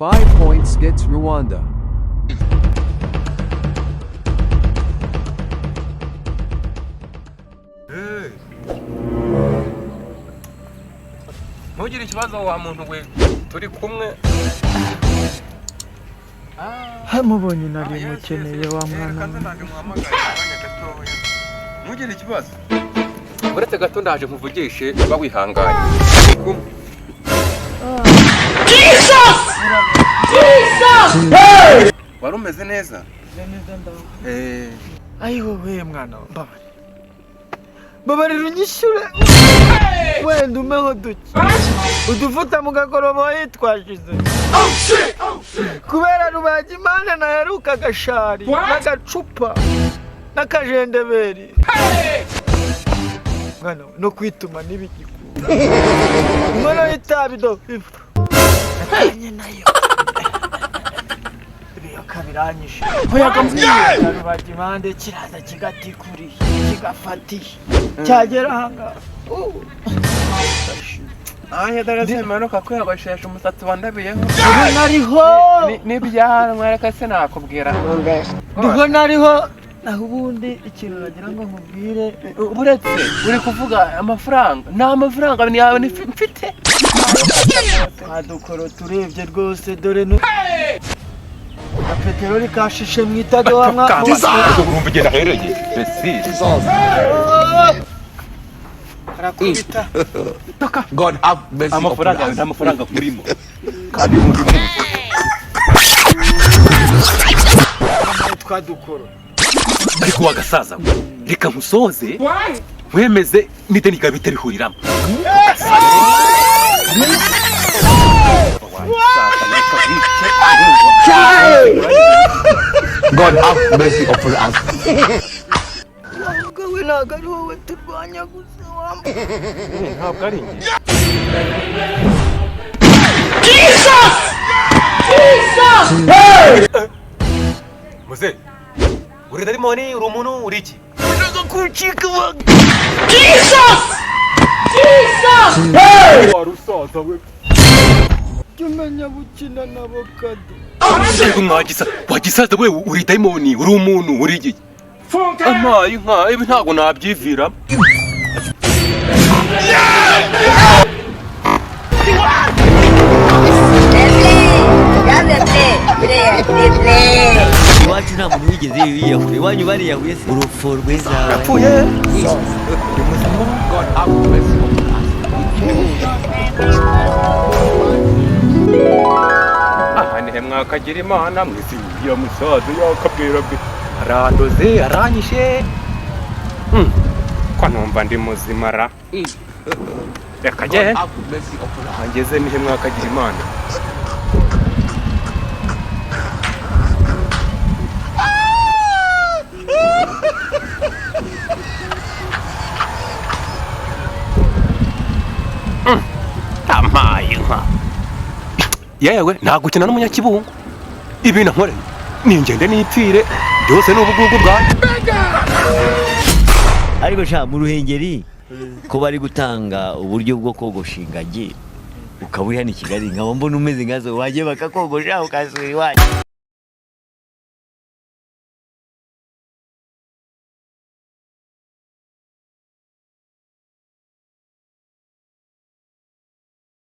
5 points gets Rwanda. Ntugire ikibazo wa muntu we, turi kumwe. Hamubonye nari mukeneye wa mwana we. Ntugire ikibazo, uretse gato ndaje nkuvugishe, uba wihanganye, turi kumwe. Wari umeze neza. Ayi wowe mwana we, mbabarira, mbabarira unyishyure, wenda umpeho duke udufuta mu gakoroboyi twashize kubera rubaga imana naheruka agashari n'agacupa n'akajendeberi mwana we, no kwituma n'ibigikura inkono y'itabi do natanye nayo ibiyoka biranyishe rubaga impande kiraza kigatikuriye kigafatiye cyagera ahangaha. Aya dore simanuka kwiyogoshesha umusatsi wandabiyeho. Ubu nariho. N'ibyanwa reka sinakubwira. Ndiho nariho, naho ubundi ikintu nagira ngo nkubwire. Uretse uri kuvuga amafaranga, nta mafaranga yawe mfite. Twadukoro turebye rwose, dore nu na peteroli kashishe mu itadowa mwa. Urumva igenda ahereye esi. Arakubita. God have mercy upon Amafaranga yawe us. nta mafaranga kurimo. Twadukoro. Ariko wagasaza we, reka nkusoze wemeze n'ideni ryawe bitarihuriramo. God have mercy upon us. Ntabwo we, ntabwo ari wowe turwanya gusa wa. Ntabwo ari njye. Muze, uri darimoni, uri umuntu, uri iki? Kuncika. Wari usaza we. Jya umenya gukina nabo kado. Yego mwagisa wagisaza we, uri dayimoni, uri umuntu, uri iki? Amaye inka, ibi ntabwo nabyivira. Iwacu nta muntu wigeze yiyahura, iwanyu bariyahuye se? Urupfu rwiza. Yapfuye. God have mercy upon us. Aha nihe mwakagira Imana mwisi ya musaza yakabwira bwe arandoze aranyishe. Ko numva ndi muzima ra, reka God gende. have mercy upon us. Aha ngeze nihe mwakagira Imana? Amaye inka yewe, nta gukina n'umunyakibungo. Ibintu nkoreye ni ingende n'ipfire byose ni ubugugu bwanjye. Ariko sha, mu Ruhengeri ko bari gutanga uburyo bwo kogosha ingagi, ukaba uri hano i Kigali nkaba mbona umeze nkazo, wajye bakakogosha ukasubira iwanyu.